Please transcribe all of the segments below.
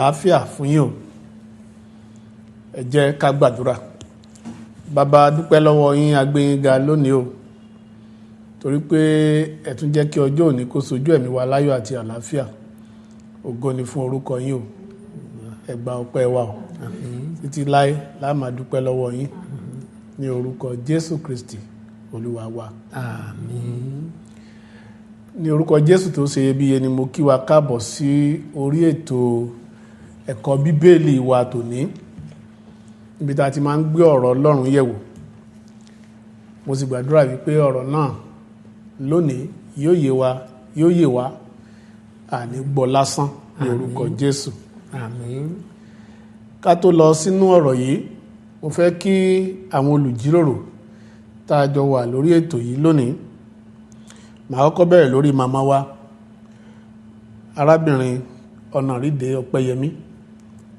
Àlàáfíà fún yín o. Ẹ jẹ́ ká gbàdúrà. Bàbá, dúpẹ́ lọ́wọ́ yín, a gbé yín ga lónìí o, torí pé ẹ tún jẹ́ kí ọjọ́ òní kó sojú ẹ̀mí wa láyọ̀ àti àlàáfíà. Ògo ni fún orúkọ yín o. Ẹ gba ọpẹ́ wa o. Títí láé la máa dúpẹ́ lọ́wọ́ yín, ní orúkọ Jésù Kristi Olúwa wa. Àmín. Ní orúkọ Jésù tó ṣe iyebíye ni mo kí wa káàbọ̀ sí orí ètò ẹ̀kọ́ Bíbélì wa tòní, níbi tá a ti máa ń gbé ọ̀rọ̀ Ọlọ́run yẹ̀wò. Mo sì gbàdúrà wípé ọ̀rọ̀ náà lónìí yóò yé wa, yóò yé wa, àní gbọ́ lásán, ní orúkọ Jésù. Àmín. Ká tó lọ sínú ọ̀rọ̀ yìí, mo fẹ́ kí àwọn olùjíròrò tá a jọ wà lórí ètò yìí lónìí. Màá kọ́kọ́ bẹ̀rẹ̀ lórí màmá wa, arábìnrin Ọ̀nàrídé Ọpẹ́yẹmí.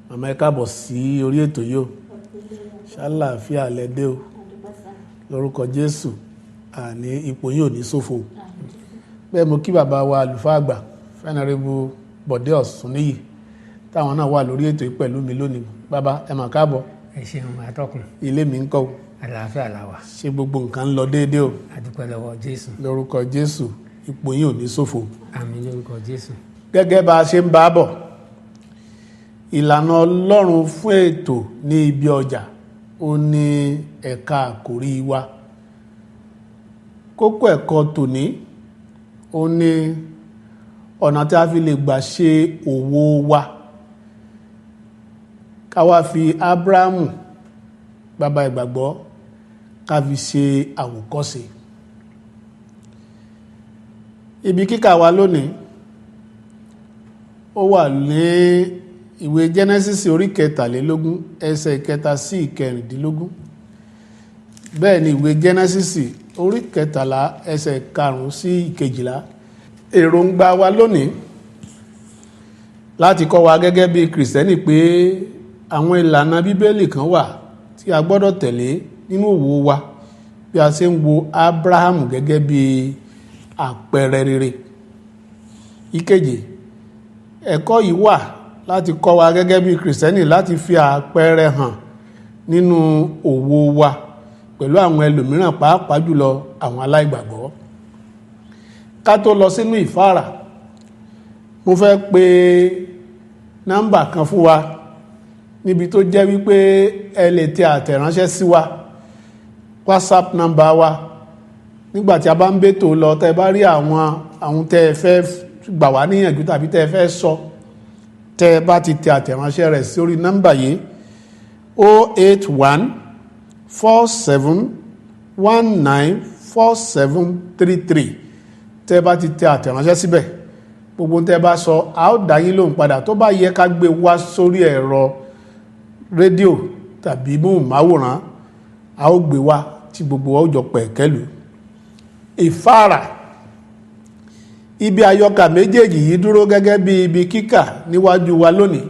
Màmá, ẹ káàbọ̀ sí orí ètò yìí o. Ṣàlàáfíà lẹ dé o? Lórúkọ Jésù, àní ipò yìí ò ní ṣòfò. Bẹ́ẹ̀ mo kí bàbá wa, àlùfáà àgbà, Venerable Bọ̀dé Ọ̀sùnníyì, táwọn náà wà lórí ètò yìí pẹ̀lú mi lónìí. Bàbá, ẹ mà káàbọ̀. Ẹ ṣeun, atọ́kùn. Ilé mi ń kọ́ o? Àlàáfíà la wà. Ṣé gbogbo nǹkan ń lọ déédéé o? A dúpẹ́ lọ́wọ́ Jésù. Lórúkọ Jésù, ipò yìí ò ní ṣòfò. Àmín lórúkọ Jésù. Gẹ́gẹ́ bá a ṣe ń bá a bọ̀, ìlànà Ọlọ́run fún ètò ní ibi ọjà, ó ní ẹ̀ka àkórí wa. Kókó ẹ̀kọ́ tòní, ó ní ọ̀nà tí a fi lè gbà ṣe òwò wa, ká wá fi Ábúráhámù, bàbá ìgbàgbọ́, ká fi ṣe àwòkọ́ṣe. Ibi kíkà wa lónìí, ó wà ní ìwé Genesis orí 23, ẹsẹ̀ 3 sí 16. Bẹ́ẹ̀ ni ìwé Genesis orí 13, ẹsẹ̀ 5 sí 12. Èròǹgbà wa lónìí láti kọ́ wa gẹ́gẹ́ bí Kìrìsìtẹ́nì pé àwọn ìlànà Bíbélì kan wà tí a gbọ́dọ̀ tẹ̀lé nínú òwò wa, bí a ṣe ń wo Abraham gẹ́gẹ́ bí àpẹẹrẹ rere. Ìkejì, ẹ̀kọ́ yìí wà láti kọ́ wa gẹ́gẹ́ bí Kìrìsìtẹ́nì láti fi àpẹẹrẹ hàn nínú òwò wa pẹ̀lú àwọn ẹlòmíràn, pàápàá jùlọ àwọn aláìgbàgbọ́. Ká tó lọ sínú ìfáàrà, mo fẹ́ pe nọ́mbà kan fún wa níbi tó jẹ́ wípé ẹ lè tẹ àtẹ̀ránṣẹ́ sí wa, WhatsApp nọ́mbà wa, nígbà tí a bá ń bètò lọ. Tẹ́ bá rí àwọn tẹ́ ẹ fẹ́ gbà wá níyànjú tàbí tẹ́ ẹ fẹ́ sọ, tẹ́ ẹ bá ti tẹ àtẹ̀ránṣẹ́ rẹ̀ sórí nọ́mbà yìí, 08147194733, tẹ́ ẹ bá ti tẹ àtẹ̀ránṣẹ́ síbẹ̀, gbogbo tẹ́ ẹ bá sọ, a ó dá yín lóhùn padà. Tó bá yẹ ká gbé wá sórí ẹ̀rọ rédíò tàbí móhùnmáwòrán, a ó gbé wá tí gbogbo wa ó jọ pẹ̀kẹ́lù. Ìfáàrà ibi àyọkà méjèèjì yìí dúró gẹ́gẹ́ bí ibi kíkà níwájú wa lónìí,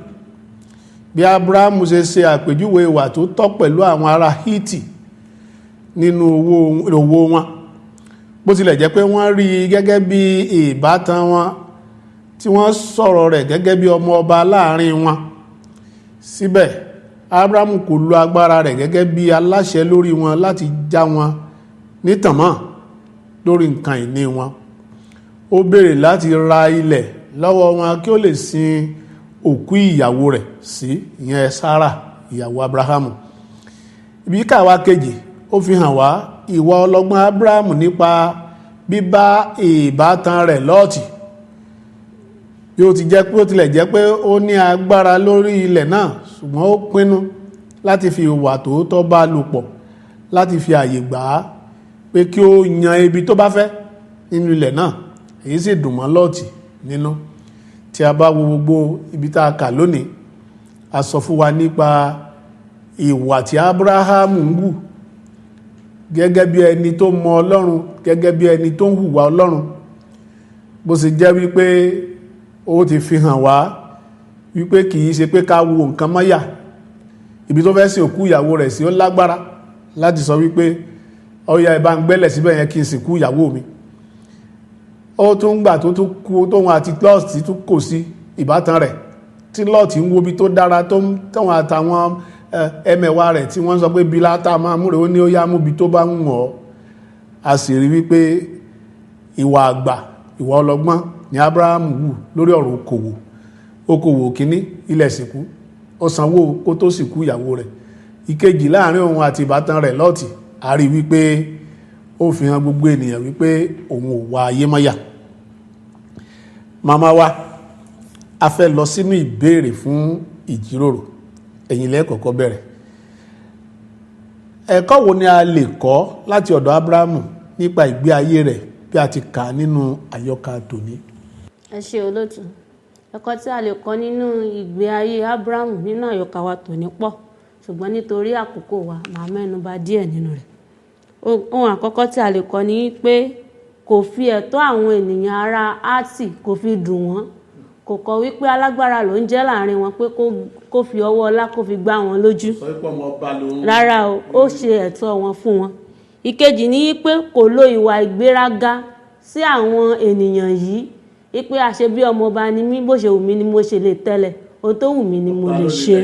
bí Abrahamu ṣe ṣe àpèjúwe ìwà tó tọ́ pẹ̀lú àwọn ará Hítì nínú owó wọn, bó tilẹ̀ jẹ́ pé wọ́n rí i gẹ́gẹ́ bí ìbátan wọn, tí wọ́n sọ̀rọ̀ rẹ̀ gẹ́gẹ́ bí ọmọ ọba láàrin wọn. Síbẹ̀, Abrahamu kò lo agbára rẹ̀ gẹ́gẹ́ bí aláṣẹ lórí wọn láti já wọn nítànmọ́ lórí nǹkan ìní wọn. Ó béèrè láti ra ilẹ̀ lọ́wọ́ wọn kí ó lè sin òkú ìyàwó rẹ̀ sí, ìyẹn Sarah, ìyàwó Abrahamu. Ibi kíkà kejì, ó fi hàn wá ìwà ọlọ́gbọ́n Abrahamu nípa bíbá ìbátan rẹ̀ Lọ́ọ̀tì. Bí ó ti jẹ́ pé ó tilẹ̀ jẹ́ pé ó ní agbára lórí ilẹ̀ náà, ṣùgbọ́n ó pinnu láti fi ìwà tòótọ́ bá lò pọ̀, láti fi àyè gbà á pé kí ó yan ibi tó bá fẹ́ nínú ilẹ̀ náà. Èyí sì dùn mọ́ Lọ́ọ̀tì nínú. Tí a bá wo gbogbo ibi tá a kà lónìí, a sọ fún wa nípa ìwà tí Abrahamu ń hù gẹ́gẹ́ bí ẹni tó mọ Ọlọ́run, gẹ́gẹ́ bí ẹni tó ń hùwà Ọlọ́run, bó sì jẹ́ wípé ó ti fi hàn wá wípé kì í ṣe pé ká wo nǹkan mọ́yà. Ibi tó fẹ́ sin òkú ìyàwó rẹ̀ sí, ó lágbára láti sọ wípé, "Ó yá, ẹ bá ń gbẹ́lẹ̀ síbẹ̀ yẹn kí n sìnkú ìyàwó mi." Ó tún gbà tó tún kú, tóun àti Lọ́ọ̀tì tún kò sí ìbátan rẹ̀. Tí Lọ́ọ̀tì ń wo ibi tó dára, tó ń tẹ̀wọ̀n àtàwọn ẹmẹ̀wà rẹ̀ tí wọ́n sọ pé bí látà máa múre, ó ní ó yá, mú ibi tó bá ń wọ̀ ọ́. A sì rí wípé ìwà àgbà, ìwà ọlọ́gbọ́n ni Abrahamu wù lórí ọ̀rọ̀ okòwò. Okòwò kínní, ilẹ̀ ìsìnkú, ó sanwó kó tó sìnkú ìyàwó rẹ̀. Ìkejì, láàrin òun àti ìbátan rẹ̀ Lọ́ọ̀tì, a rí wípé ó fi hàn gbogbo ènìyàn wípé òun ò wá ayé mọ́yà. Màmá wa, a fẹ́ lọ sínú ìbéèrè fún ìjíròrò. Ẹ̀yin lẹ́ẹ̀kọ́kọ́ bẹ̀rẹ̀. Ẹ̀kọ́ wo ni a lè kọ́ láti ọ̀dọ̀ Abrahamu nípa ìgbé ayé rẹ̀ bí a ti kà nínú àyọkà tòní? Ẹ ṣe, olóòtú. Ẹ̀kọ́ tí a lè kọ́ nínú ìgbé ayé Abrahamu nínú àyọkà wa tòní pọ̀, ṣùgbọ́n nítorí àkókò wa, màá mẹ́nu bà díẹ̀ nínú rẹ̀. Ohun àkọ́kọ́ tí a lè kọ́ ni pé kò fi ẹ̀tọ́ àwọn ènìyàn ará Hátì, kò fi dùn wọ́n. Kò kọ̀ wípé alágbára ló ń jẹ́ láàrin wọn, pé kó fi ọwọ́ ọlá kó fi gbá wọn lójú. Sọ pé ọmọ ọba lòun. Rárá o, ó ṣe ẹ̀tọ́ wọn fún wọn. Ìkejì ní pé kò lo ìwà ìgbéraga sí àwọn ènìyàn yìí, wípé àṣẹ bí ọmọọba ni mí, bó ṣe wù mí ni mo ṣe lè tẹ́lẹ̀, ohun tó wù mí ni mo lè ṣe.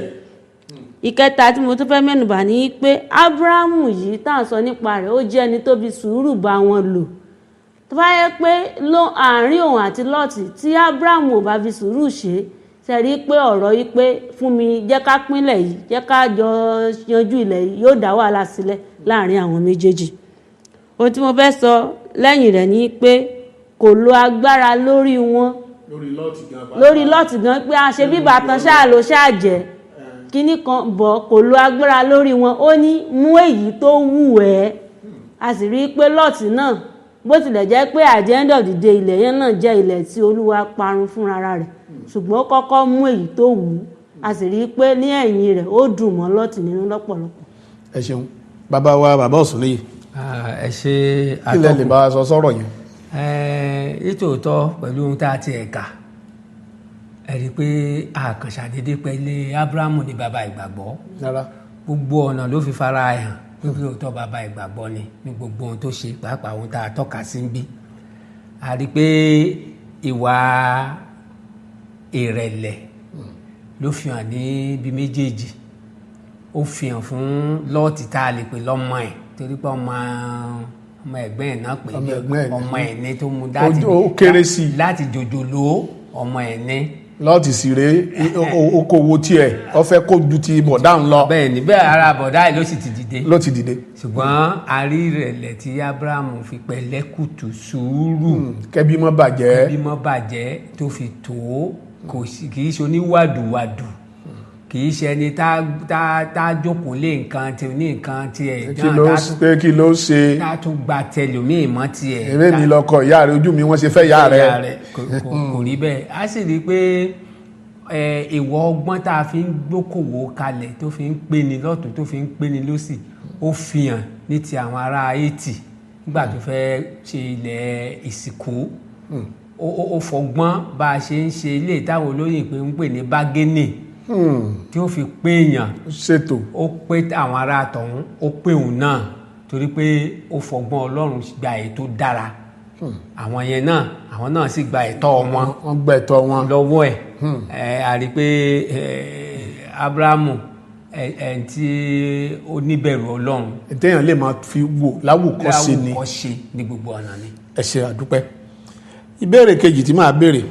Ìkẹta tí mo tún fẹ́ mẹ́nubà ní pé Ábúráhámù yìí tá à ń sọ nípa rẹ̀, ó jẹ́ ẹni tó fi sùúrù bá wọn lò. Tó bá yẹ pé ló àárín òun àti Lọ́ọ̀tì, tí Ábúráhámù ò bá fi sùúrù ṣe ṣe rí pé ọ̀rọ̀ yìí pé fún mi, jẹ́ ká pínlẹ̀ yìí, jẹ́ ká jọ yanjú ilẹ̀ yìí, yóò dá wàhálà sílẹ̀ láàárín àwọn méjèèjì. Ohun tí mo fẹ́ sọ lẹ́yìn rẹ̀ ni pé kò lo agbára lórí wọn. Lórí Lọ́ọ̀tì gan. Lórí Lọ́ọ̀tì gan, pé a ṣe bí bàtàn ṣáà ló ṣáà jẹ́ kíní kan bọ̀, kò lo agbára lórí wọn. Ó ní mú èyí tó wù ẹ́. A sì rí i pé Lọ́ọ̀tì náà, bó tilẹ̀ jẹ́ pé at the end of the day ilẹ̀ yẹn náà jẹ́ ilẹ̀ tí Olúwa parun fúnra rẹ̀, ṣùgbọ́n ó kọ́kọ́ mú èyí tó wù ú. A sì rí i pé ní ẹ̀yìn rẹ̀, ó dùn mọ́ Lọ́ọ̀tì nínú lọ́pọ̀lọpọ̀. Ẹ ṣeun, bàbá wa, bàbá Ọ̀sùnníyì. Ah, ẹ ṣe. Kí lẹ lè bá wa sọ sọ̀rọ̀ yẹn? Nítòótọ́, pẹ̀lú ohun tá a ti ẹ̀ka, ẹ rí i pé àkànṣàdédé pẹ̀lú Abrahamu ní bàbá ìgbàgbọ́. Rárá. Gbogbo ọ̀nà ló fi fara ẹ̀ hàn wípé òótọ́ bàbá ìgbàgbọ́ ni ní gbogbo ohun tó ṣe, pàápàá ohun tá a tọ́ka sí ń bí. A rí i pé ìwà ìrẹ̀lẹ̀ ló fi hàn níbi méjèèjì. Ó fi hàn fún Lọ́ọ̀tì tá a lè pè lọ́mọ ẹ̀, torí pé ọmọ ẹ̀gbẹ́ ẹ̀ náà pè. Ọmọ ẹ̀gbọ́n ẹ̀ ní. Ọmọ ẹ̀ ní tó mú láti Ó kéré sí i. láti jòjòló, ọmọ ẹ̀ ní. Lọ́ọ̀tì sì rèé, okòwò tiẹ̀, ó fẹ́ kó ju ti bọ̀dáhùn lọ. Bẹ́ẹ̀ ni, bẹ́ẹ̀ ara bọ̀dá ẹ̀ ló sì ti dìde. Ló ti dìde. Ṣùgbọ́n a rí ìrẹ̀lẹ̀ tí Abrahamu fi pẹ̀lẹ́kùtù sùúrù, kẹ́bí mọ́ bàjẹ́. Bí mọ́ bàjẹ́ tó fi tó kò sí, kì í ṣe oníwàdùwàdù, kì í ṣe ẹni tá jókòó lé nǹkan tí ní nǹkan tiẹ̀. Kí ló pé, kí ló ṣe? Tá tún gba tẹlòmíì mọ́ tiẹ̀. Eré mi lọkọ ìyá rẹ, ojú mi wọ́n ṣe fẹ́ ìyá rẹ. Ìyá rẹ̀ kò rí bẹ́ẹ̀. A sì rí i pé ìwọ ọgbọ́n tá a fi ń gbókòwò kalẹ̀, tó fi ń pè ní lọ́tún, tó fi ń pè ní lọ́sì, ó fi hàn ní ti àwọn ará Haiti nígbà tó fẹ́ ṣe ilẹ̀ ìsìnkú. Ó fọgbọ́n bá a ṣe ń ṣe ilé ìtàwọn olóyìn pé ń pè ní bargaining, tí ó fi pé èèyàn. Ṣètò. Ó pé àwọn ará tọ̀hún, ó pé òun náà, torí pé ó fọgbọ́n Ọlọ́run gba èyí tó dára. Àwọn yẹn náà, àwọn náà sì gba ẹ̀tọ́ wọn. Wọ́n gba ẹ̀tọ́ wọn. Lọ́wọ́ ẹ̀. A rí i pé Abrahamu ẹ ẹ tí ó níbẹ̀rù Ọlọ́run. Téèyàn lè máa fi wò láwòkọ́ṣe ni. Láwòkọ́ṣe ní gbogbo ọ̀nà ni. Ẹ ṣe, àdúpẹ́. Ìbéèrè kejì tí màá béèrè,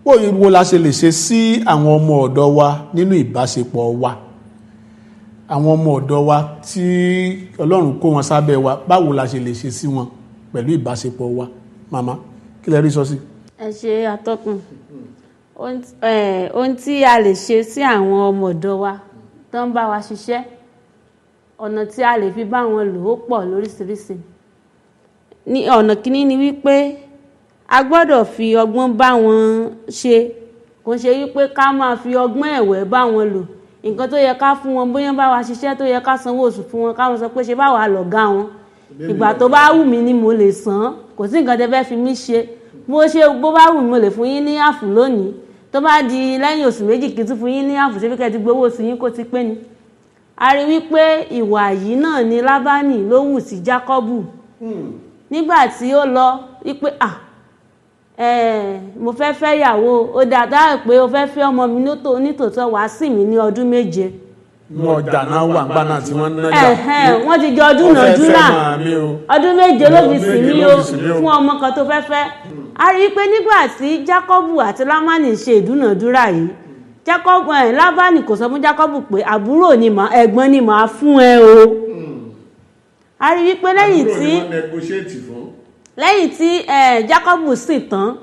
bó wo la ṣe lè ṣe sí àwọn ọmọ ọ̀dọ́ wa nínú ìbáṣepọ̀ wa? Àwọn ọmọ ọ̀dọ́ wa tí Ọlọ́run kó wọn sábẹ́ wa, báwo la ṣe lè ṣe sí wọn pẹ̀lú ìbáṣepọ̀ wa? Màmá, kí lẹ rí sọ sí? Ẹ ṣe, atọ́kùn. Ohun tí a lè ṣe sí àwọn ọmọ ọ̀dọ́ wa tó ń bá wa ṣiṣẹ́, ọ̀nà tí a lè fi bá wọn lò ó pọ̀ lóríṣiríṣi. Ní ọ̀nà kìíní ni wípé a gbọ́dọ̀ fi ọgbọ́n bá wọn ṣe. Kò ṣe wípé ká máa fi ọgbọ́n ẹ̀wẹ́ bá wọn lò. Nǹkan tó yẹ ká fún wọn, bóyá bá wa ṣiṣẹ́, tó yẹ ká sanwó oṣù fún wọn, káwọn sọ pé ṣe bá wa lọ̀gá wọn, ìgbà tó bá wù mí ni mo lè san án, kò sí nǹkan tẹ́ fẹ́ fi mí ṣe, bó ṣe bó bá wù mí, mo lè fún yín ní half lónìí, tó bá di lẹ́yìn oṣù 2 kí n tún fún yín ní half, ṣé bí kẹ́ ti gbowó oṣù yín kó ti pé ni. A rí wípé ìwà yìí náà ni Lábánì ló wù sí Jákọ́bù nígbà tí ó lọ, wípé à Mo fẹ́ fẹ́ yàwó, ó dáadáa pé o fẹ́ fẹ́ ọmọ mi nítòótọ́, wàá sì mí ní ọdún 7. Inú ọjà náà wà ńgbà náà tí wọ́n ń nájà. Ẹ̀hẹ́n, wọ́n ti jọ ọdún Ó fẹ́ nàdúrà. fẹ́ máa mi o. Ọdún 7 ló fi Ọdún sìn 7 mí ló o fi sìn mí o. fún ọmọ kan tó fẹ́ fẹ́. A rí i pé nígbà tí Jákọ́bù àti Lámánì ṣe ìdúnàdúrà yìí, Jákọ́bù ẹ̀ Lábánì kò sọ fún Jákọ́bù pé àbúrò ni màá, ẹ̀gbọ́n ni màá fún ẹ o. A rí i pé lẹ́yìn Àbúrò tí ni wọ́n negotiate fún. lẹ́yìn tí Jákọ́bù sìn tán,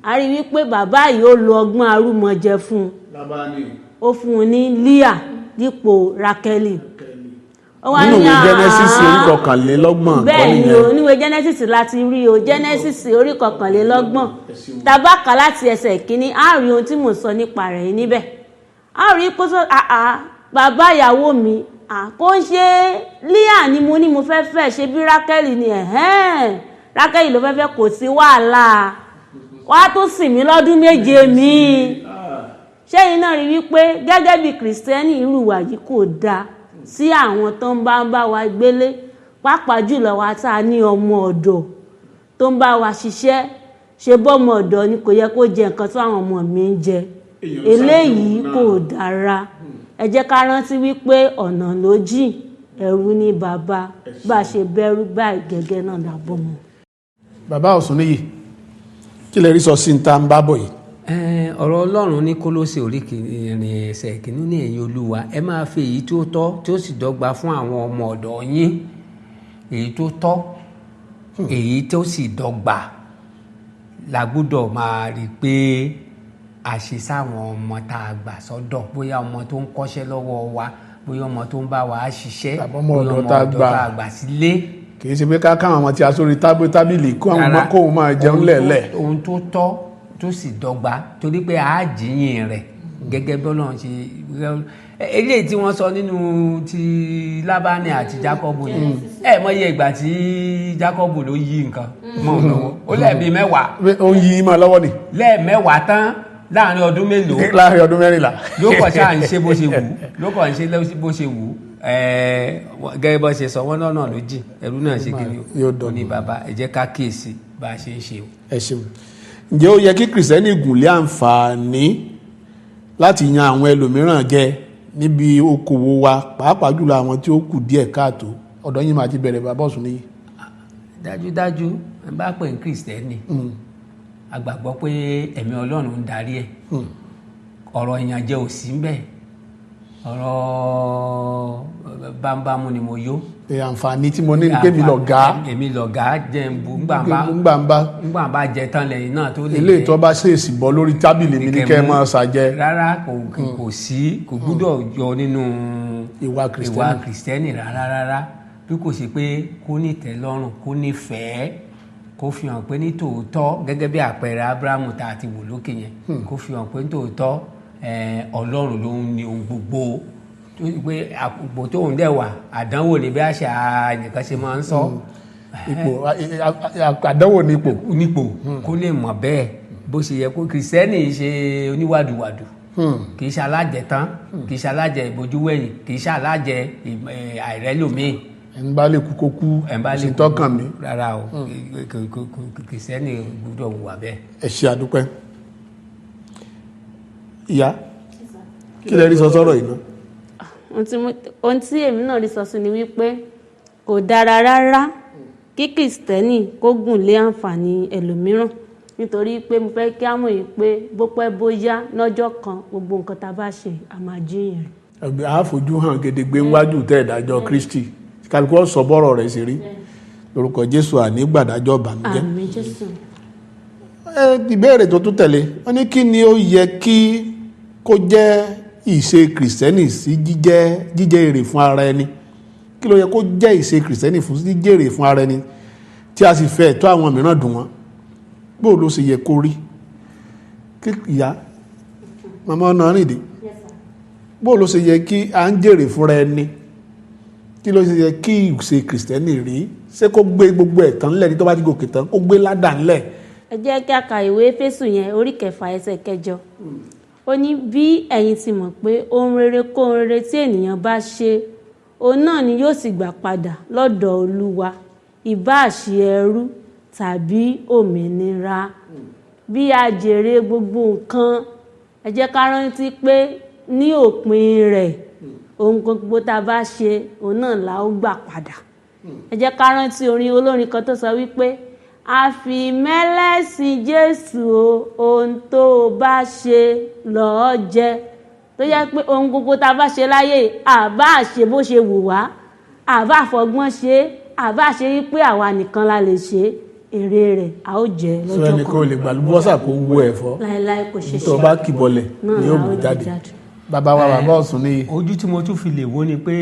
a rí i wípé bàbá yìí ó lo ọgbọ́n arúmọjẹ fún un. Lábánì. Ó fún un ní Líà dípò Rákẹ́lì. Ó wá Nínú ní, ìwé Genesis "Àá." orí 21 kọ́ Bẹ́ẹ̀ ni o. nìyẹn. Níwèé Genesis láti rí o, Genesis orí 21, tabaka láti ẹsẹ̀ kínní, á rí ohun tí mò ń sọ nípa rẹ̀ yìí níbẹ̀. Á rí kó sọ, àá bàbá ìyàwó mi, kò ń ṣe Líà ni mo ní mo fẹ́ fẹ́, ṣe bí Rákẹ́lì ni. Ẹ̀hẹ́n, Rákẹ́lì ló fẹ́ fẹ́, kò sí wàhálà, wàá tún sìn mí lọ́dún 7 míì. Ṣẹ́yìn náà rí wípé gẹ́gẹ́ bí kìrìsìtẹ́nì, irú ìwà yìí kò dáa sí àwọn tó ń bá wa gbélé, pàápàá jùlọ wa tá a ní ọmọ ọ̀dọ̀ tó ń bá wa ṣiṣẹ́. Ṣe bọ́mọ ọ̀dọ̀ ni, kò yẹ kó jẹ nǹkan tó àwọn ọmọ mi ń jẹ. Èèyàn Eléyìí ṣàdéhùn kò náà. dára. Ẹ jẹ́ ká rántí wípé ọ̀nà ló jìn, ẹrú ní bàbá. Bá a ṣe bẹ̀rù báyìí gẹ́gẹ́ náà làbọ̀ mọ́. Bàbá Ọ̀ṣúnníyì, kí lè rí sọ sí ní ta ń bá bọ̀ yìí? Ọ̀rọ̀ Ọlọ́run ní Kólósè orí kìíní ẹsẹ̀ kìíní ní, ẹ̀yin olúwa, ẹ máa fi èyí tó tọ́ tí ó sì dọ́gba fún àwọn ọmọ ọ̀dọ̀ yín. Èyí tó tọ́, èyí tó sì dọ́gba la gbọ́dọ̀ máa rí i pé a ṣe sáwọn ọmọ tá a gbà sọ́dọ̀, bóyá ọmọ tó ń kọ́ṣẹ́ lọ́wọ́ wa, bóyá ọmọ tó ń bá wa ṣiṣẹ́, Tàbí ọmọ bóyá ọ̀dọ̀ ọmọ tá a ọ̀dọ̀ gbà. tá a gbà sílé. Kì í ṣe pé ká káwọn ọmọ tí a sórí tábìlì kó àwọn ọmọ Rárá. kóun máa jẹun lẹ̀lẹ̀. Ohun tó tọ́ tó sì dọ́gba, torí pé a jíyìn rẹ̀ gẹ́gẹ́ bí Ọlọ́run ṣe eléyìí tí wọ́n sọ nínú ti Lábánì àti Jákọ́bù yẹn. Ẹ mọ iye ìgbà tí Jákọ́bù ló yí nǹkan mọ́ òun lọ́wọ́, ó lẹ́ẹ̀bí 10. Ó ń yí máa lọ́wọ́ ni. Lẹ́ẹ̀mẹ́wàá tán láàrin ọdún mélòó? Láàrin ọdún 14. Ló kọ̀ ṣáà ń ṣe bó ṣe wù ú, ló kọ̀ ń ṣe bó ṣe wù ú. Gẹ́gẹ́ bó ṣe sọ wọ́n, lọ́nà ló jìn, ẹrú náà ṣe kí ni Yóò ó dọ̀nà. ní bàbá. Ẹ jẹ́ ká kíyèsí bá a ṣe ń ṣe o. Ẹ ṣeun. Ǹjẹ́ ó yẹ kí kìrìsìtẹ́nì gùnlé àǹfààní láti yan àwọn ẹlòmíràn jẹ níbi okòwò wa, pàápàá jùlọ àwọn tí ó kù díẹ̀ káàtó? Ọ̀dọ̀ yín máa ti bẹ̀rẹ̀, bàbá Ọ̀ṣúnníyì. Dájúdájú, ẹ bá pè ní kìrìsìtẹ́nì, a gbàgbọ́ pé ẹ̀mí Ọlọ́run ń darí ẹ̀. Ọ̀rọ̀ ìyànjẹ ò sí ń bẹ̀, ọ̀rọ̀ bámbámú ni mo yó. Pé àǹfààní tí mo ní ni pé mi lọ̀gá. Èmi lọ̀gá, jẹ́ ń bu ńgbà ńgbà ń bá ńgbà bá jẹ tán lẹ́yìn náà tó lè ilé jẹ. ìtọ́ bá ṣèèṣì bọ́ lórí tábìlì mi ní kẹ́ ẹ máa ṣàjẹ. Rárá, kò sí, kò gbúdọ̀ yọ nínú ìwà ìwà kìrìsìtẹ́nì. Kìrìsìtẹ́nì rárá rárá, bí kò ṣe pé kó ní ìtẹ́lọ́rùn, kó nífẹ̀ẹ́, kó fi hàn pé ní tòótọ́, gẹ́gẹ́ bí àpẹẹrẹ Abrahamu tá a ti wò lókè yẹn, kó fi hàn pé ní tòótọ́, Ọlọ́run ló ń ní ohun gbogbo, tó pé àpò tóun dẹ̀ wà, àdánwò ní bí àṣà nìkan ṣe máa ń sọ. Ipò àdánwò ní ipò. Nípò kó lè mọ̀ bẹ́ẹ̀ bó ṣe yẹ kó kìrìsìtẹ́nì ṣe oníwàdùwàdù, kì í ṣe alájẹtán, kì í ṣe alájẹ ìbojúwẹ̀yìn, kì í ṣe alájẹ àìrẹ́lòmíì. Ẹ̀ ń bá lè kú kó kú. Ẹ̀ ń bá lè sí tọ́kàn mi. Rárá o, kìrìsìtẹ́nì gbọ́dọ̀ wà bẹ́ẹ̀. Ẹ ṣe, àdúpẹ́. Ìyá, kí lẹ rí sọ sọ́rọ̀ yìí náà? Ohun tí èmi náà rí sọ sí ni wípé kò dára rárá kí kìrìsìtẹ́nì kó gùn lé àǹfààní ẹlòmíràn, nítorí pé mo fẹ́ kí á mọ̀ yìí pé bó pẹ́ bóyá, lọ́jọ́ kan, gbogbo nǹkan tá a bá ṣe, a máa jíyìn rẹ̀. Ẹgbẹ́ àfojú hàn gedegbe níwájú tẹ́ ìdájọ́ Kristi. Kálukú ọ̀sọ̀ bọ́rọ̀ rẹ̀ sí rí. Lórúkọ Jésù, àní gbàdájọ́ ìbànújẹ́. Àmín Jésù. Ẹ ìbéèrè tó tún tẹ̀lé, wọ́n ní kí ni ó yẹ kí kó jẹ́ ìṣe kìrìsìtẹ́nì sí jíjẹ́ èrè fún ara ẹni? Kí ló yẹ kó jẹ́ ìṣe kìrìsìtẹ́nì fún jíjẹ́ èrè fún ara ẹni tí a sì fẹ́ ẹ̀tọ́ àwọn mìíràn dùn wọ́n? Bó ló ṣe yẹ kó rí? Kí ìyá màmá ọ̀nà rìndé, bó ló ṣe yẹ kí à ń jèrè fúnra ẹni, kí ló ṣe yẹ kí ìṣe kìrìsìtẹ́nì rí? Ṣé kó gbé gbogbo ẹ̀ tán ńlẹ̀ ní tó bá ti gòkè tán, kó gbé ládà ńlẹ̀? Ẹ jẹ́ kí a ka ìwé Éfésù yẹn, orí 6, ẹsẹ̀ 8. Ó ní, bí ẹ̀yin ti mọ̀ pé ohun rere kó ohun rere tí ènìyàn bá ṣe, òun náà ni yóò sì gbà padà lọ́dọ̀ Olúwa, ìbáà ṣe ẹrú tàbí òmìnira. Bí a jèrè gbogbo nǹkan, ẹ jẹ́ ká rántí pé ní òpin rẹ̀, ohun gbogbo tá a bá ṣe, òun náà la ó gbà padà. Ẹ jẹ́ ká rántí orin olórin kan tó sọ wípé àfìmẹ́lẹ́sìn Jésù o, ohun tó o bá ṣe lọ́ọ́ jẹ. Tó yẹ pé ohun gbogbo tá a bá ṣe láyé, àbá ṣe bó ṣe wù wá, àbá fọgbọ́n ṣe, àbá ṣe wípé àwa nìkan la lè ṣe, èrè rẹ̀ a ó jẹ Sọ lọ́jọ́ ẹnì kan kan. ò lè gbàlúbọ́sà kó wú ẹ̀fọ́. Láéláé, kò ṣeé Tó ṣe. bá kìbọlẹ̀ Náà ni yóò la ó bù gbé jáde. jáde. Bàbá wa, bàbá Ọ̀sùn níyì. Ojú tí mo tún fi lè wo ni pé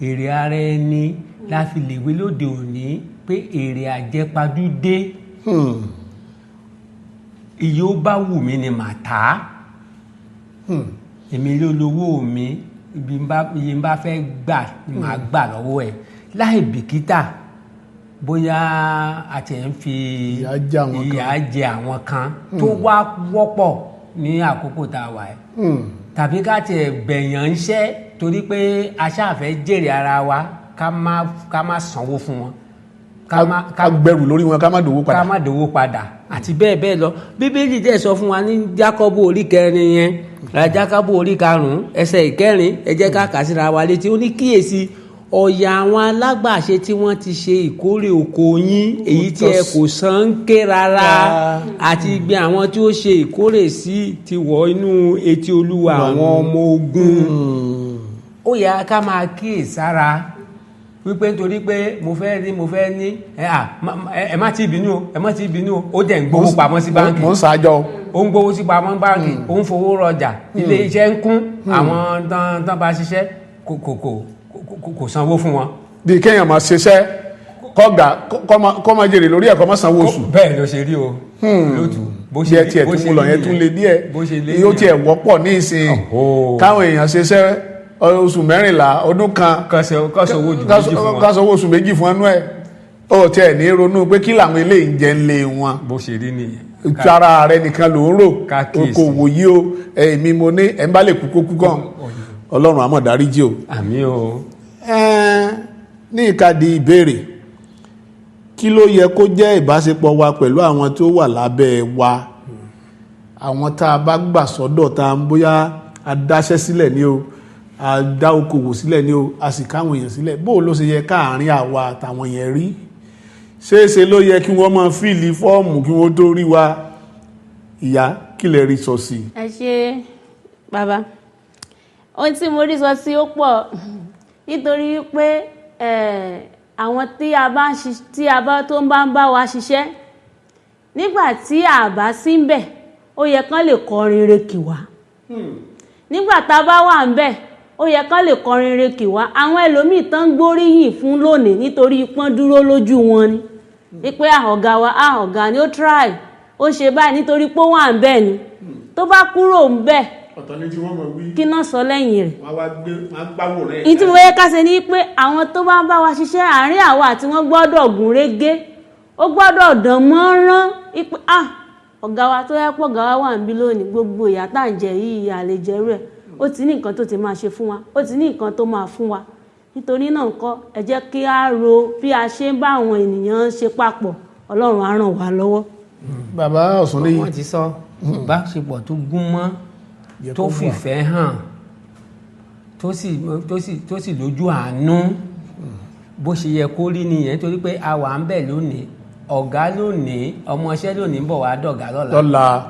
èrè ara ẹni la fi lè wé lóde òní, pé èrè àjẹpajúdé, iye ó bá wù mí ni màá tà á, èmi ló lówó mi, ibi ń bá iye ń bá fẹ́ gbà ni màá gbà lọ́wọ́ ẹ̀ láì bìkítà bóyá a ti ń fi Ìyà jẹ àwọn kan. Ìyà jẹ àwọn kan tó wá wọ́pọ̀ ní àkókò tá a wà ẹ́, tàbí ká tiẹ̀ bẹ̀yàn ń ṣẹ́ torí pé a ṣáà fẹ́ jèrè ara wa, ká má sanwó fún wọn, ká má Ká gbẹrù lórí wọn, ká má dòwó ká padà. má dòwó padà àti bẹ́ẹ̀ bẹ́ẹ̀ lọ. Bíbélì dẹ̀ sọ fún wa ní Jákọ́bù orí kẹrin yẹn, ra Jákọ́bù orí 5 ẹsẹ̀ 4, ẹ jẹ́ ká kà síra wa létí. Ó ní, "Kíyèsí ọ̀yà àwọn alágbàṣe tí wọ́n ti ṣe ìkórè oko yín, èyí tí ẹ kò san ń ké rárá, àti igbe àwọn tí ó ṣe ìkórè sí ti wọ inú etí Olúwa àwọn ọmọ ogun." Ó yẹ ká máa kíyèsára wípé nítorí pé mo fẹ́ ní, mo fẹ́ ní ẹ à ẹ má ti bínú o, ẹ má ti bínú o, ó dẹ̀ ń gbowó pamọ́ sí báńkì. Mò ń ṣàjọ. Ó ń gbowó sí pamọ́ báńkì, ó ń fowó rọjà, ilé iṣẹ́ ń kún, àwọn tán bá ṣiṣẹ́ kò sanwó fún wọn. Bí kéèyàn máa ṣiṣẹ́ kọ́gà kọ́ máa jèrè lórí ẹ̀kọ́, máa sanwó oṣù. Bẹ́ẹ̀ ló ṣe rí o lótú. Bó Bí ṣe ẹ tiẹ̀ bó tún ṣe mú lọ rí yẹn tún nìyẹn. le díẹ̀. Bó ṣe lé Yóò nìyẹn. tiẹ̀ wọ́pọ̀ ní ìsìn Ọ̀hó. káwọn èèyàn ṣiṣẹ́ oṣù 14, ọdún kan, Kán sanwó oṣù 2 fún wọn. ká sanwó oṣù 2 fún ẹnu ẹ̀, ó tiẹ̀ ní ronú pé kí làwọn eléyìí ń jẹ ń lé wọn. Bó ṣe rí nìyẹn. Tí ara rẹ nìkan ló ń rò. Ká kíyèsí. Kò wòye o, èmi mo ní ẹ̀ ń bá lè kú kó kú gan. Ọlọ́run àmọ̀ dáríjì o. Àmín o. Ẹ́n, ní ìkàdí ìbéèrè, kí ló yẹ kó jẹ́ ìbáṣepọ̀ wa pẹ̀lú àwọn tó wà lábẹ́ wa, àwọn tá a bá gbà sọ́dọ̀, tá a ń bóyá a dáṣẹ́ sílẹ̀ ní o, a dá okòwò sílẹ̀ ní o, a sì káwọn èèyàn sílẹ̀, bó ló ṣe yẹ káàárín àwa àtàwọn yẹn rí? Ṣeéṣe ló yẹ kí wọ́n máa fill form kí wọ́n tó rí wa? Ìyá, kí lè rí sọ sí i? Ẹ ṣe, bàbá. Ohun tí mo rí sọ sí ó pọ̀, nítorí pé àwọn tí a bá ń ṣi- tí a bá tó ń bá wa ṣiṣẹ́ nígbà tí a bá sí ń bẹ̀, ó yẹ kán lè kọrin re kì wá. Nígbà tá a bá wà ń bẹ̀, ó yẹ kán lè kọrin re kì wá. Àwọn ẹlòmíì tán ń gbóríyìn fún lónìí nítorí pọ́n dúró lójú wọn ni wípé ọ̀gá wa, ọ̀gá ni, ó try, ó ṣe báyìí, nítorí pé ó wà ń bẹ̀ ni. Tó bá kúrò ń bẹ̀, Ọ̀tọ̀ ní tí wọ́n mọ̀ wí. kí náà sọ lẹ́yìn rẹ̀? Wọ́n wá gbé, wọ́n á gbáwò rẹ̀. Ní tí mo fẹ́ ká ṣe ni pé àwọn tó bá ń bá wa ṣiṣẹ́, àárín àwa àti wọ́n gbọ́dọ̀ gún régé, ó gbọ́dọ̀ dán mọ́rán wípé ọ̀gá wa, tó yẹ pọ̀, ọ̀gá wa wà níbí lónìí, gbogbo ìyà tá à ń jẹ yìí, à lè jẹ́rú ẹ̀. Ó ti ní nǹkan tó ti máa ṣe fún wa, ó ti ní nǹkan tó máa fún wa. Nítorí náà ńkọ́, ẹ jẹ́ kí á ro bí a ṣe ń bá àwọn ènìyàn ṣe papọ̀. Ọlọ́run á ràn wá lọ́wọ́. Bàbá Ọ̀sùn ní. Wọ́n ti sọ ìbáṣepọ̀ tó gún mọ́, Yẹ tó kó wà. fìfẹ́ hàn, tó sì lójú àánú, bó ṣe yẹ kó rí nìyẹn, torí pé a wà ń bẹ̀ lónìí, ọ̀gá lónìí, ọmọọṣẹ́ lónìí ń bọ̀ wá dọ̀gá lọ́la. Lọ́la.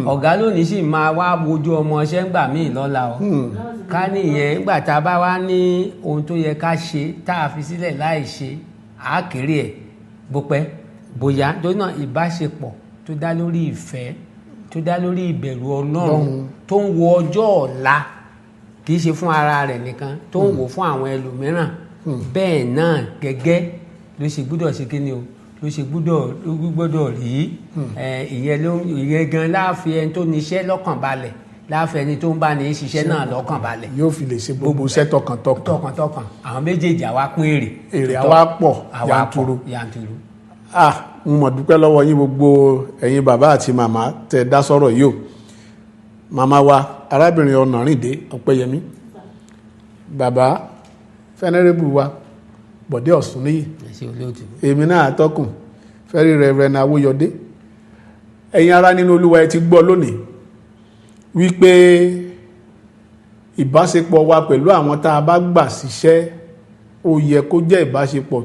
Ọ̀gá lónìí sì máa wá wojú ọmọọṣẹ́ ńgbà míì lọ́la o. Ká nìyẹn, ńgbà tá a bá wá ní ohun tó yẹ ká ṣe tá a fi sílẹ̀ láì ṣe, á kéré ẹ̀ bó pẹ́ bóyá. Torí náà, ìbáṣepọ̀ tó dá lórí ìfẹ́, tó dá lórí ìbẹ̀rù Ọlọ́run, tó ń wo ọjọ́ ọ̀la, kì í ṣe fún ara rẹ̀ nìkan, tó ń wò fún àwọn ẹlòmíràn bẹ́ẹ̀ náà gẹ́gẹ́ ló ṣe gbúdọ̀ ṣe kíni o, ló ṣe gbúdọ̀ ló gbúdọ̀ rí. Ìyẹn ló ìyẹn gan láàfin ẹni tó níṣẹ́ lọ́kàn balẹ̀, láàfin ẹni tó ń bá ní ṣiṣẹ́ náà lọ́kàn balẹ̀. Yóò fi lè ṣe gbogbo iṣẹ́ tọkàntọkàn. Tọkàntọkàn, àwọn méjèèjì àwa pín èrè. Èrè àwa pọ̀ àwa pọ̀ yanturu. Yanturu. Ah, n mọ̀ dúpẹ́ lọ́wọ́ yín, gbogbo ẹ̀yin bàbá àti màmá tẹ́ dá sọ̀rọ̀ yìí o. Màmá wa, arábìnrin Ọ̀nàrìndé Ọ̀pẹ́yẹmí, bàbá venerable wa, Bọ̀dé Ọ̀sùnníyì. Ẹ ṣé, olóòtú. Èmi náà àtọ́kùn fẹ́rí, Reverend Awóyọdé. Ẹ̀yin ará nínú Olúwa, ẹ ti gbọ́ lónìí wípé ìbáṣepọ̀ wa pẹ̀lú àwọn tá a bá gbà síṣẹ́, ó yẹ kó jẹ́ ìbáṣepọ̀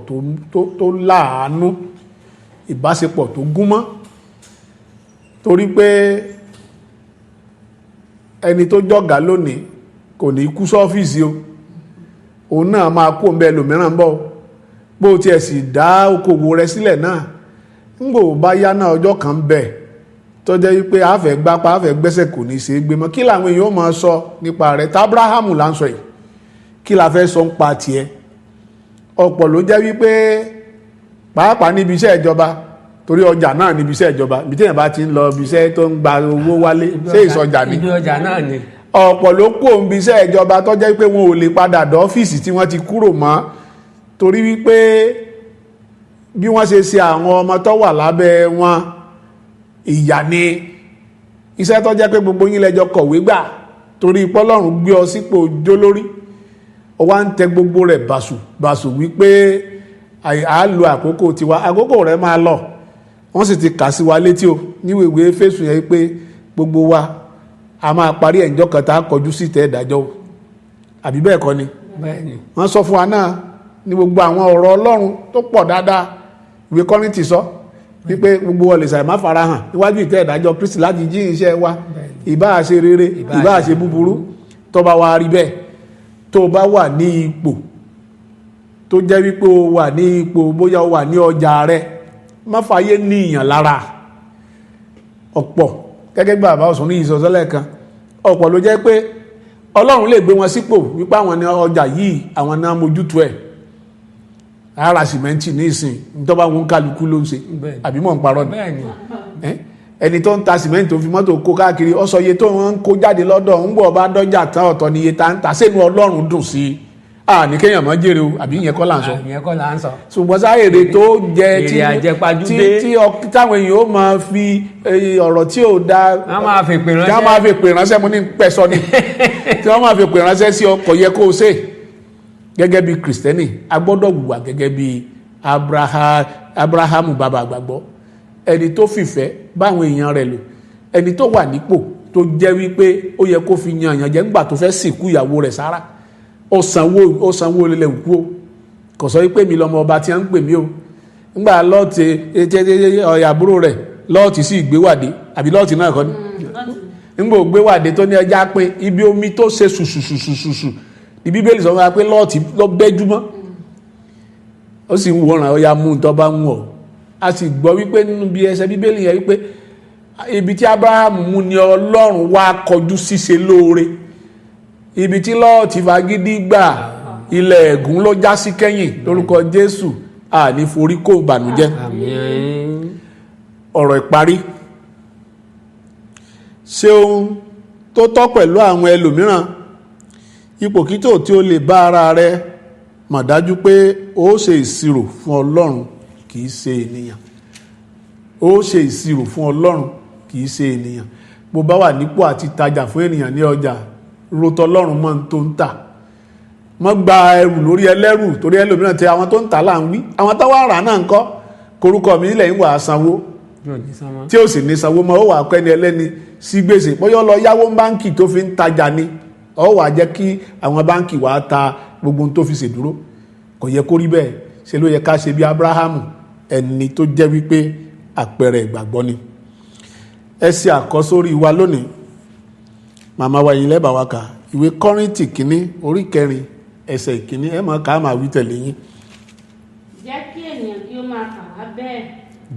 tó láàánú, ìbáṣepọ̀ tó gúnmọ́, torí pé ẹni tó jọ̀gá lónìí kò ní kú sọ́fíìsì o, òun náà máa kó ń bẹ, ẹlòmíràn ń bọ̀ o. Bó o tiẹ̀ sì dá okòwò rẹ sílẹ̀ náà, ńgbò bá yá náà, ọjọ́ kan ń bẹ tó jẹ́ wípé àfẹ́ gbápá, àfẹ́ gbẹ́sẹ̀, kò ní í ṣe é gbé mọ́. Kí làwọn èèyàn ó máa sọ nípa rẹ̀? Tá Abrahamu là ń sọ yìí, kí la fẹ́ sọ ń pa tiẹ̀? Ọ̀pọ̀ ló jẹ́ wípé pàápàá níbi iṣẹ́ ìjọba, torí ọjà náà níbi iṣẹ́ ìjọba, ibi téèyàn bá ti ń lọ ibi iṣẹ́ tó ń gba owó wálé, ṣé ìsọjà ni? Ibi ọjà náà ni. Ọ̀pọ̀ ló kó ń bi iṣẹ́ ìjọba tó jẹ́ pé wọn ò lè padà dọ́fíìsì tí wọ́n ti kúrò mọ́, torí wípé bí wọ́n ṣe ṣe àwọn ọmọ tó wà lábẹ́ wọn, ìyà ni. Iṣẹ́ tó jẹ́ pé gbogbo yín lẹ́jọ́ kọ̀wé gbà, torí pọ́lọ́run gbé ọ sípò jólórí, ó wá ń tẹ gbogbo rẹ̀ bàṣù bàṣù wípé à á lo àkókò tiwa. Àkókò rẹ̀ máa lọ. Wọ́n sì ti kà sí wa létí o níwèé Éfésù yẹn pé gbogbo wa a máa parí ẹ̀ǹjọ́ kan tá a kọjú sí ìtẹ́ ìdájọ́ o. Àbí bẹ́ẹ̀ kọ́ ni? Bẹ́ẹ̀ ni. Wọ́n sọ fún wa náà ní gbogbo àwọn ọ̀rọ̀ Ọlọ́run tó pọ̀ dáadáa. Ìwé Kọ́ríńtì sọ wípé gbogbo wa lè ṣàì má farahàn níwájú ìtẹ́ ìdájọ́ Kristi láti jí iṣẹ́ wa, ìbáà ṣe rere, ìbáà ṣe búburú. Tó bá wa rí bẹ́ẹ̀, tó bá wà ní ipò tó jẹ́ wípé o wà ní ipò, bóyá o wà ní ọjà rẹ, má fàyè ní ìyàn lára. Ọ̀pọ̀, gẹ́gẹ́ bí bàbá ọ̀sùn ní ìsọ̀sọ́lẹ̀ kan, ọ̀pọ̀ ló jẹ́ pé Ọlọ́run lè gbé wọn sípò wípé àwọn ní ọjà yìí, àwọn náà mójútó ẹ̀, ara sìmẹ́ǹtì ní ìsìn, tó bá wọn kálukú ló ń ṣe. Bẹ́ẹ̀ni. Àbí mọ̀ ń parọ́ ni? Bẹ́ẹ̀ ni. Ẹni tó ń ta sìmẹ́ǹtì, tó fi mọ́tò kó káàkiri, ó sọ iye tó ń kó jáde lọ́dọ̀ ń bọ̀, bá dọ́jà tán, ọ̀tọ̀ ni iye tá ń ta sínú. Ọlọ́run dùn sí i. À ní kéèyàn mọ́ jèrè o, àbí ìyẹn kọ́ là ń sọ? Ìyẹn kọ́ là ń sọ. Ṣùgbọ́n sá, èrè tó jẹ tí Èrè àjẹpajúdé. tí táwọn èèyàn ó máa fi ọ̀rọ̀ tí ò da Wọ́n máa fi pè ránṣẹ́. tí wọ́n máa fi pè ránṣẹ́, mo ní pẹ́ sọ ni, tí wọ́n máa fi pè ránṣẹ́ sí ọ, kò yẹ kó o ṣe. Gẹ́gẹ́ bí Kìrìsìtẹ́nì, a gbọ́dọ̀ wùwà gẹ́gẹ́ bí Abrahamu, bàbá àgbàgbọ́, ẹni tó fìfẹ́ báwọn èèyàn rẹ̀ lò, ẹni tó wà nípò tó jẹ́ wípé ó yẹ kó fi yan èèyàn jẹ. Ńgbà tó fẹ́ sìnkú ìyàwó rẹ̀ Sára, ó sanwó, ó sanwó lélẹ̀ òkú o. Kò sọ wípé mi lọmọ ọba tí wọ́n ń pè mí o. Ńgbà Lọ́ọ̀tì ọ̀yà, àbúrò rẹ̀ Lọ́ọ̀tì sì gbéwàdé, àbí Lọ́ọ̀tì náà kọ́ ni, ńgbà ògbéwàdé tó ní ẹja pín ibi omi tó ṣe ṣùṣùṣùṣùṣù ní Bíbélì sọ fún wa pé Lọ́ọ̀tì lọ bẹ́júmọ́, ó sì ń wòran, ọya mú un tó bá ń wọ̀. A sì gbọ́ wípé nínú bí ẹsẹ̀ Bíbélì yẹn wípé ibi tí Abraham mú ni Ọlọ́run wá kọjú ṣíṣe lóore. Ibi tí Lọ́ọ̀tì fagídí gbà, ilẹ̀ ẹ̀gún ló já sí kẹ́yìn. Lórúkọ Jésù, àní forí kó ìbànújẹ́. Àmín. Ọ̀rọ̀ ìparí: ṣe ohun tó tọ́ pẹ̀lú àwọn ẹlòmíràn. Ipòkítò tí ó lè bá ara rẹ, mọ̀ dájú pé ó ṣe ìṣirò fún Ọlọ́run, kì í ṣe ènìyàn. Ó ṣe ìṣirò fún Ọlọ́run, kì í ṣe ènìyàn. Bó bá wà nípò àti tajà fún ènìyàn ní ọjà, rotọ Ọlọ́run mọ́ tó ń tà. Mọ́ gba ẹrù lórí ẹlẹ́rù, torí ẹlòmíràn tẹ àwọn tó ń tà là ń wí, àwọn tó wà rà náà ń kọ́ korúkọ mi nílẹ̀ ń wà á sanwó Yóò ní sánmọ́. tí ó sì ní sanwó mọ́, ó wà kẹ́ni ẹlẹ́ni sí gbèsè. Bóyá ó lọ yáwó báńkì tó fi ń tajà ni, ó wà jẹ́ kí àwọn báńkì wàá ta gbogbo ohun tó fi ṣèdúró. Kò yẹ kó rí bẹ́ẹ̀. Ṣe ló yẹ ká ṣe bí Abrahamu, ẹni tó jẹ́ wípé àpẹẹrẹ ìgbàgbọ́ ni. Ẹ ṣe àkọ́sórí wa lónìí. Màmá wa yìí lẹ́bàá wa kà ìwé Kọ́ríńtì kínní, orí 4, ẹsẹ̀ 1. Ẹ máa kà á, máa wí tẹ̀lé yín. Jẹ́ kí ènìyàn kí ó máa kà wá bẹ́ẹ̀.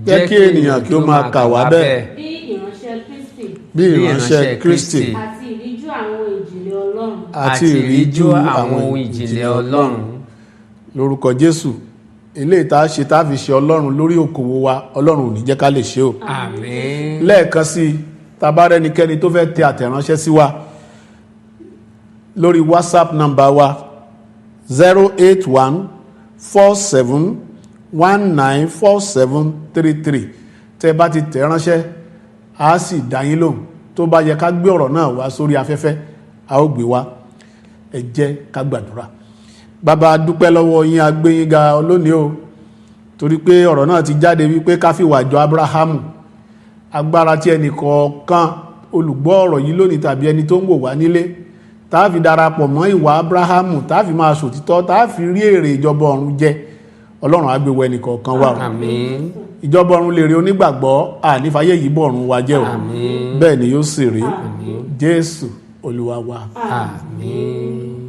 Jẹ́ kí ènìyàn kí ó máa kà wá bẹ́ẹ̀. Bí ìránṣẹ́ Kristi. Bí ìránṣẹ́ Kristi. Àti ìríjú àwọn ìjìnlẹ̀ Ọlọ́run. Àti ìríjú àwọn ohun ìjìnlẹ̀ Ọlọ́run. Lórúkọ Jésù, eléyìí tá a ṣe tá a fi ṣe Ọlọ́run lórí òkòwò wa, Ọlọ́run ò ní jẹ́ ká lè ṣe o. Àmín. Lẹ́ẹ̀kan sí i, tá a bá rẹ́nikẹ́ni tó fẹ́ tẹ àtẹ̀ránṣẹ́ sí wa lórí WhatsApp number wa, 08147194733, tẹ́ bá ti tẹ̀ ránṣẹ́, a sì dá yín lóhùn. Tó bá yẹ ká gbé ọ̀rọ̀ náà wá sórí afẹ́fẹ́, a ó gbé wá. Ẹ jẹ́ ká gbàdúrà. Bàbá, a dúpẹ́ lọ́wọ́ yín, a gbé yín ga lónìí o, torí pé ọ̀rọ̀ náà ti jáde wípé ká fìwà jọ Abrahamu. Agbára tí ẹnì kọ̀ọ̀kan olùgbọ́ ọ̀rọ̀ yìí lónìí tàbí ẹni tó ń wò wá nílé, tá a fi darapọ̀ mọ́ ìwà Ábúráhámù, tá a fi máa sòtítọ́, tá a fi rí èrè ìjọba ọ̀run jẹ, Ọlọ́run á gbé wọ ẹnì kọ̀ọ̀kan wa o. Àmín. Ìjọba ọ̀run lè rí onígbàgbọ́, ànífàyè yìí bọ̀ ọ̀run wa jẹ́ o. Àmín. Bẹ́ẹ̀ ni yóò sì rí. Jésù Olúwa wa. Àmín.